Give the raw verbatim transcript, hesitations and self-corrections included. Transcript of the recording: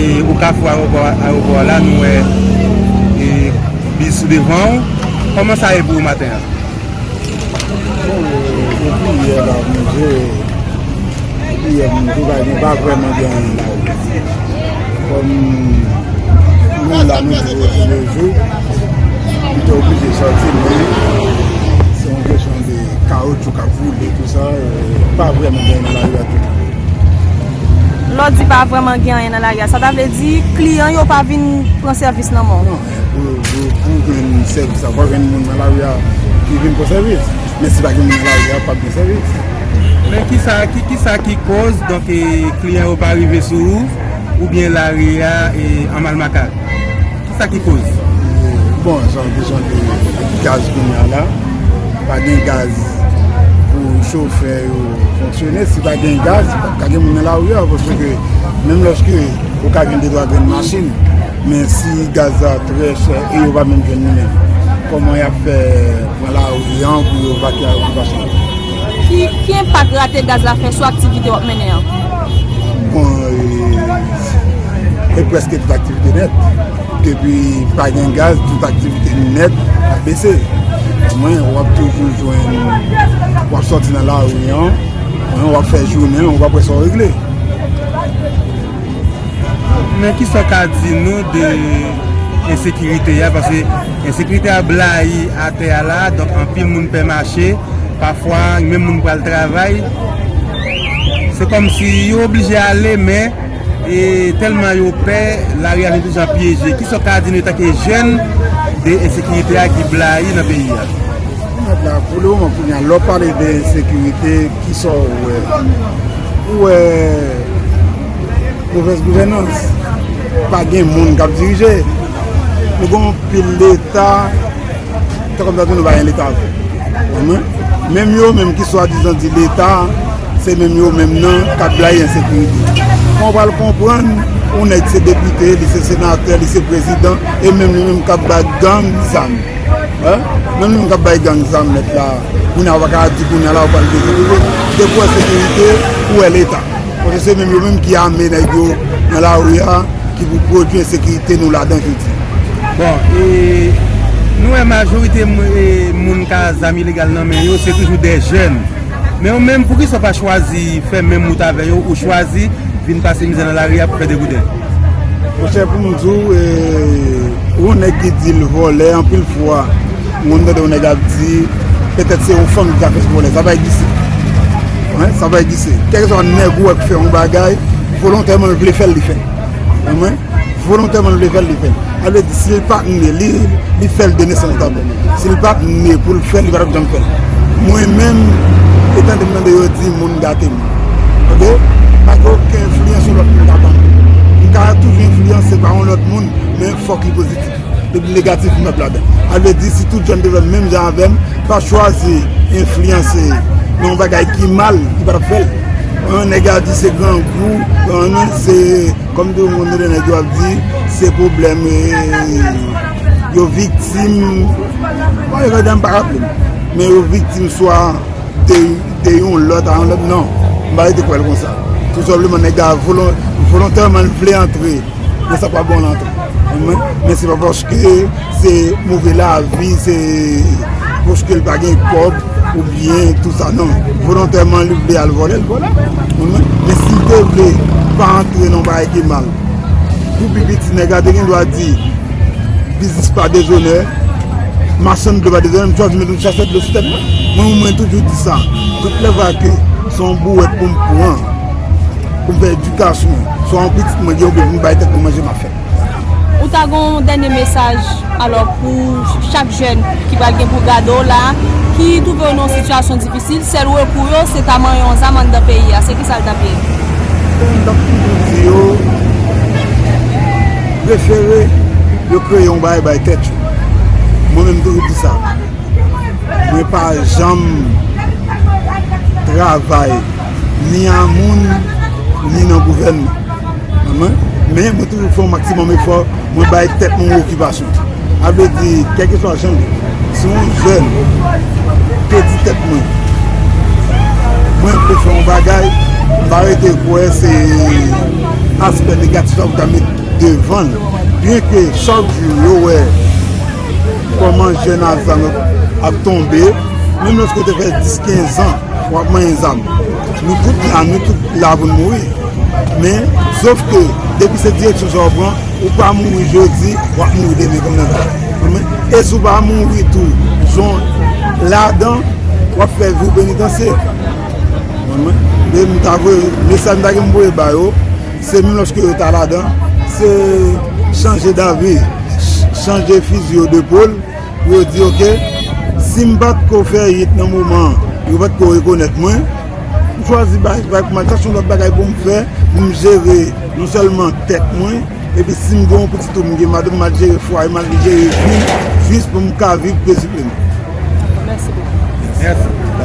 E, o kafou ayewopò, ayewopò a la, nou wè, e, bis sou devan w. Kòman sa ye pou ou maten an? Bon, e, depi yè la, mwen, je, depi yè, mwen, je, pa, nou pa vrèman gen anyen la. Kòm nou la, nou viv toulejou, nou te oblije sòti, men se yon kesyon de kawoutchou k ap boule, tou sa, e, pa vrèman gen anyen nan lari a ditou. Lè w di pa vrèman gen anyen nan lari a, sa ta vle di kliyan yo pa vin pran sèvis nan men w? Non, pou, pou, pou jwenn sèvis la, fò jwenn moun nan lari a ki vin pran sèvis. Men si pa gen moun nan lari a, p ap gen sèvis. Men kisa, ki, kisa ki koz, donk, e, kliyan yo pa rive sou ou, oubyen lari a, e, an mal makak? Kisa ki koz? Bon, sa yon kesyon de gaz kounye a la. Pa gen gaz pou chofè yo fonksyone. Si pa gen gaz, pa ka gen moun nan lari a, paske menm lòske ou ka jwenn de twa grenn machin, men si gaz la trè chè e yo pa menm jwenn li menm, kòman y ap fè pran lari an pou yo vakye okipasyon? Ki, ki enpak rate gaz la fè sou aktivite w ap mennen an? Bon, e, e prèske tout aktivite nèt. Depi pa gen gaz, tout aktivite nèt ap bese. Mwen, w ap toujou jwenn, w ap sòti nan lari an, mwen, w ap fè jounen, w ap wè sa w regle. Men kisa w ka di nou de ensekirite a? Paske ensekirite a blayi atè a la, donk anpil moun pè mache, pafwa menm moun pral travay. Se kòmsi yo oblije ale, men, e, tèlman yo pè, lari a vin tou jan pyeje. Kisa w ka di nou tanke jèn de ensekirite a ki blayi nan peyi a? Mèt la, pou le moman, kounye a, lè w pale de ensekirite, kisa w wè? Ou wè movèz gouvènans, pa gen moun k ap dirije. Nou gen yon pil leta, se kòmsi nou pa gen leta vre. Konprann? Menm yo menm ki swadizan di leta, se menm yo menm nan k ap blayi ensekirite. Kòman w pral konprann yon nèg se depite, li se senatè, li se prezidan, e menm li menm k ap bay gang zam? Hein? Menm li menm k ap bay gang zam nèt la, kounye a w pa ka di kounye a la w pral dezokoupe. Depi w wè sekirite, ou wè leta. Paske se menm yo menm ki ame nèg yo nan lari a, ki pou pwodui ensekirite nou ladan jodi. Bon, e, nou wè majorite m-, e, moun k a zam ilegal nan men yo, se toujou de jèn. Men ou menm, poukisa w pa chwazi fè menm wout avè yo, ou chwazi vin pase mizè nan lari a pou fè degouden? Monchè, pou m di w, e, yon nèg ki di l vòlè, anpil fwa, m konn tande yon nèg ap di, petèt se yon fanm ki ta fè l vòlè. Sa pa egziste. Wen, sa pa egziste. Kèlkeswa nèg ou wè k fè yon bagay, volontèman l vle fè l, li fè l. Konprann? Volontèman l vle fè l, li fè l. Sa vle di, si l pa t ne, li, li fè l de nesans dabò. Si l pa t ne pou l fè l, li pa t ap janm fè l. Mwen menm, e tande m tande yo di moun gate m. Oke? Pa gen okenn enfliyans yon lòt moun ka ban m. M ka toujou enfliyanse pa yon lòt moun, men fòk li pozitif. Depi negatif, m p ap ladan. Sa vle di, si tout jèn te fè menm jan avè m, pa chwazi enfliyanse nan yon bagay ki mal, li pa t ap fè l. Yon nèg a di se grangou, yon se Kòm tou moun tande nèg yo ap di, se pwoblèm, e, yo viktim, bon, yo fè dan m pa raple m, men yo viktim swa de, de yon lòt a yon lòt, non. M pa rete kwè l konsa. Tou senpleman, nèg la volon-, volontèman l vle antre nan sa k pa bon l antre. Men, men se pa paske se move lavi, se paske l pa gen kòb oubyen tou sa, non. Volontèman, li vle al vòlè, l vòlè. Men si l te vle pa antre nan bagay ki mal, pou pi piti, nèg la te gen dwa di, biznis pa dezonè, machann dlo pa dezonè, m chwazi met yon chasè dlo sou tèt mwen. Mwen, mwen toujou di sa. Tout lè va ke se yon bouwèt pou m pran, pou m fè edikasyon, swa yon pitit mwen gen oubyen pou m bay tèt mwen manje, m ap fè l. Ou ta gen yon dènye mesaj, alò, pou chak jèn ki pral gen pou gade w la, ki twouve yo nan yon sitiyasyon difisil, sèl rekou yo, se ta manyen yon zam anndan peyi a. Se kisa l t ap ye? M t ap toujou di yo, prefere yo kreye yon bagay bay tèt yo. Mwen menm, m toujou di sa. Mwen pa janm travay ni a moun, ni nan gouvènman. Konprann? Men mwen toujou fè yon maksimòm efò, mwen bay tèt mwen yon okipasyon. Sa vle di, kèlkeswa jan l ye, si yon jèn te di tèt mwen, mwen vle fè yon bagay, m pa rete kwè se Aspè negatif la pou ta met devan l. Byen ke chak jou yo wè kòman jèn a zam ap tonbe, menm lòske w te fè dis, kenz an, w ap manyen zam. Nou tout la, nou tout la pou n mouri. Men, sòf ke, depi se direksyon sa w pran, ou pa mouri jodi, w ap mouri demen kòm nan tan. Konprann? E si w pa mouri tou, jan w ladan, w ap fè vi w penitansye. Konprann? Men m ta voye, mesaj m ta gen pou m voye ba yo, se menm lòske yo ta ladan, se chanje davi, ch- chanje fizi yo de pol, pou yo di, oke, si m pa t ko fè it nan moman an, yo pa t ko rekonèt mwen, m chwazi bay, bay pou mwen, sa se yon lòt bagay pou m fè, pou m jere non sèlman tèt mwen, epi si m gen yon pitit ou m gen madanm, m al jere fwaye, m al jere vi m, jis pou m ka viv pezibleman. Mèsi bokou. Mèsi.